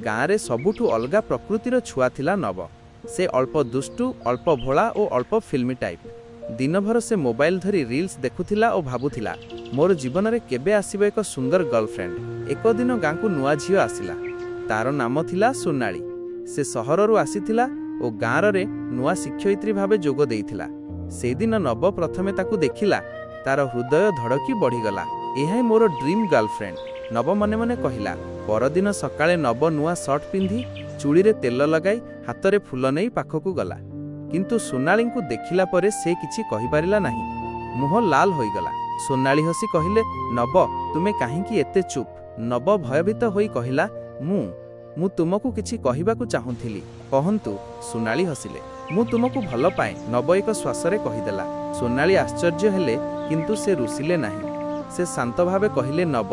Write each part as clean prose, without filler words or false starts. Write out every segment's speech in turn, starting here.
ଗାଁରେ ସବୁଠୁ ଅଲଗା ପ୍ରକୃତିର ଛୁଆ ଥିଲା ନବ। ସେ ଅଳ୍ପ ଦୁଷ୍ଟୁ, ଅଳ୍ପ ଭୋଳା ଓ ଅଳ୍ପ ଫିଲ୍ମି ଟାଇପ୍। ଦିନଭର ସେ ମୋବାଇଲ ଧରି ରିଲ୍ସ ଦେଖୁଥିଲା ଓ ଭାବୁଥିଲା, ମୋର ଜୀବନରେ କେବେ ଆସିବ ଏକ ସୁନ୍ଦର ଗର୍ଲଫ୍ରେଣ୍ଡ। ଏକ ଦିନ ଗାଁକୁ ନୂଆ ଝିଅ ଆସିଲା। ତାର ନାମ ଥିଲା ସୋନାଳି। ସେ ସହରରୁ ଆସିଥିଲା ଓ ଗାଁରେ ନୂଆ ଶିକ୍ଷୟିତ୍ରୀ ଭାବେ ଯୋଗ ଦେଇଥିଲା। ସେଦିନ ନବ ପ୍ରଥମେ ତାକୁ ଦେଖିଲା, ତାର ହୃଦୟ ଧଡ଼କି ବଢ଼ିଗଲା। "ଏହା ହିଁ ମୋର ଡ୍ରିମ୍ ଗର୍ଲଫ୍ରେଣ୍ଡ," ନବ ମନେ ମନେ କହିଲା। ପରଦିନ ସକାଳେ ନବ ନୂଆ ସର୍ଟ ପିନ୍ଧି, ଚୁଳିରେ ତେଲ ଲଗାଇ, ହାତରେ ଫୁଲ ନେଇ ପାଖକୁ ଗଲା। କିନ୍ତୁ ସୋନାଳିଙ୍କୁ ଦେଖିଲା ପରେ ସେ କିଛି କହିପାରିଲା ନାହିଁ। ମୁହଁ ଲାଲ ହୋଇଗଲା। ସୋନାଳି ହସି କହିଲେ, "ନବ, ତୁମେ କାହିଁକି ଏତେ ଚୁପ୍?" ନବ ଭୟଭୀତ ହୋଇ କହିଲା, "ମୁଁ ତୁମକୁ କିଛି କହିବାକୁ ଚାହୁଁଥିଲି।" "କହନ୍ତୁ," ସୋନାଳି ହସିଲେ। "ମୁଁ ତୁମକୁ ଭଲ ପାଏ," ନବ ଏକ ଶ୍ୱାସରେ କହିଦେଲା। ସୋନାଳି ଆଶ୍ଚର୍ଯ୍ୟ ହେଲେ, କିନ୍ତୁ ସେ ରୁଷିଲେ ନାହିଁ। ସେ ଶାନ୍ତ ଭାବେ କହିଲେ, "ନବ,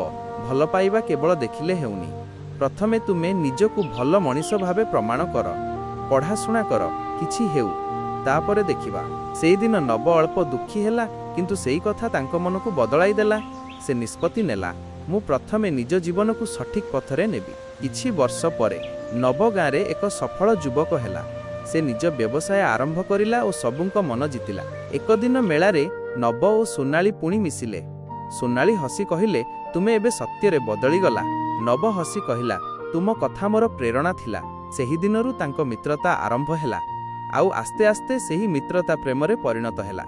ଭଲ ପାଇବା କେବଳ ଦେଖିଲେ ହେଉନି। ପ୍ରଥମେ ତୁମେ ନିଜକୁ ଭଲ ମଣିଷ ଭାବେ ପ୍ରମାଣ କର। ପଢ଼ାଶୁଣା କର, କିଛି ହେଉ, ତାପରେ ଦେଖିବା।" ସେଇଦିନ ନବ ଅଳ୍ପ ଦୁଃଖୀ ହେଲା, କିନ୍ତୁ ସେଇ କଥା ତାଙ୍କ ମନକୁ ବଦଳାଇ ଦେଲା। ସେ ନିଷ୍ପତ୍ତି ନେଲା, ମୁଁ ପ୍ରଥମେ ନିଜ ଜୀବନକୁ ସଠିକ୍ ପଥରେ ନେବି। କିଛି ବର୍ଷ ପରେ ନବ ଗାଁରେ ଏକ ସଫଳ ଯୁବକ ହେଲା। ସେ ନିଜ ବ୍ୟବସାୟ ଆରମ୍ଭ କରିଲା ଓ ସବୁଙ୍କ ମନ ଜିତିଲା। ଏକ ଦିନ ମେଳାରେ ନବ ଓ ସୋନାଳି ପୁଣି ମିଶିଲେ। ସୋନାଳି ହସି କହିଲେ, "ତୁମେ ଏବେ ସତ୍ୟରେ ବଦଳିଗଲା।" ନବ ହସି କହିଲା, "ତୁମ କଥା ମୋର ପ୍ରେରଣା ଥିଲା।" ସେହିଦିନରୁ ତାଙ୍କ ମିତ୍ରତା ଆରମ୍ଭ ହେଲା, ଆଉ ଆସ୍ତେ ଆସ୍ତେ ସେହି ମିତ୍ରତା ପ୍ରେମରେ ପରିଣତ ହେଲା।